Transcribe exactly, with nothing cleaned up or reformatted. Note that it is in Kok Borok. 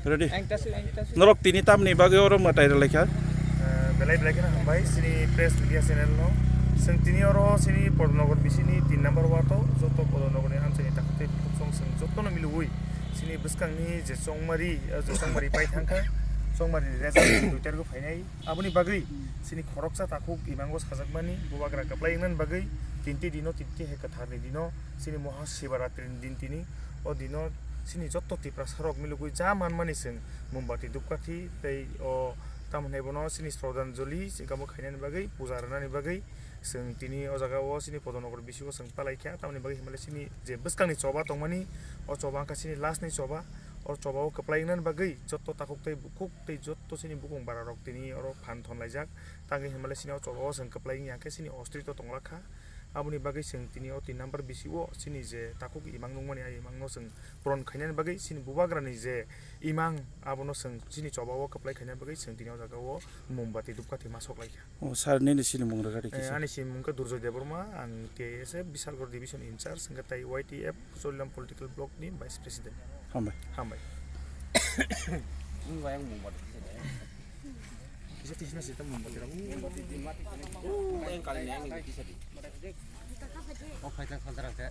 Ready? Engtasu, engtasu. Norok tini tamni bagwi oro mwtai rwlaikha? Eh, belai belai kheno hambai chini press media channel no. Chwng tini oro chini Podonogor bisini tin number ward o joto Podonogor ni amchaini takhuk tei bukhuk song chwng jotono milwi chini bwskangni je chongmari, eh, je chongmari pai thangkha, chongmari ni result duitargo phainai. Aboni bagwi chini khoroksa takhuk imango sajakmani bubagra kwplai wngnani bagwi tinti dino, tinti hai kwtharni dino chini Moha Shivaratri ni din tini. O dino chini jotto Tiprasa rok milugwi ja manmani chwng mombati, dupkathi tei o tamo hinai bono chini srodanjoli chwng kamo khainani bagwi, puja rwnani bagwi chwng tini o jaga o chini Podonogor bisingo chwng palaikha. Tamoni bagwi hinmale chini je bwskangni choba tongmani, o choba wngkha chini last ni choba. O choba o kwplai wngnani bagwi jotto takhuk tei bukhuk tei jotto chini bukung bara rok tini oro phan thon laijak. Tangwi hinmale chini o choba o chwng kwplai wngya khe chini ostri to tongla kha. Aboni bagwi chwng tini o tin number bisi o chini je takhuk imang nungmani, a imang no chwng puron khainani bagwi chini bubagra ni je imang abono chwng chini choba o kwplai khainani bagwi chwng tini o jaga o mombati, dupkathi ma sok lai kha. O, sir, nini sinimung rwgadi kisa. Eh, ani sinimung khe Durjoy Debbarma, ang T I S F Bisalgor Division in charge, hwnkhe tai Y T F Kucholilam Political Block ni Vice President. Hambai. Hambai. Wng bai ang mombati kisa de. Kisa tisna sita mombati rok. Mombati di mati kisa. Wng bai ang kali ni ang kisa di. O khaitang khantarang khe.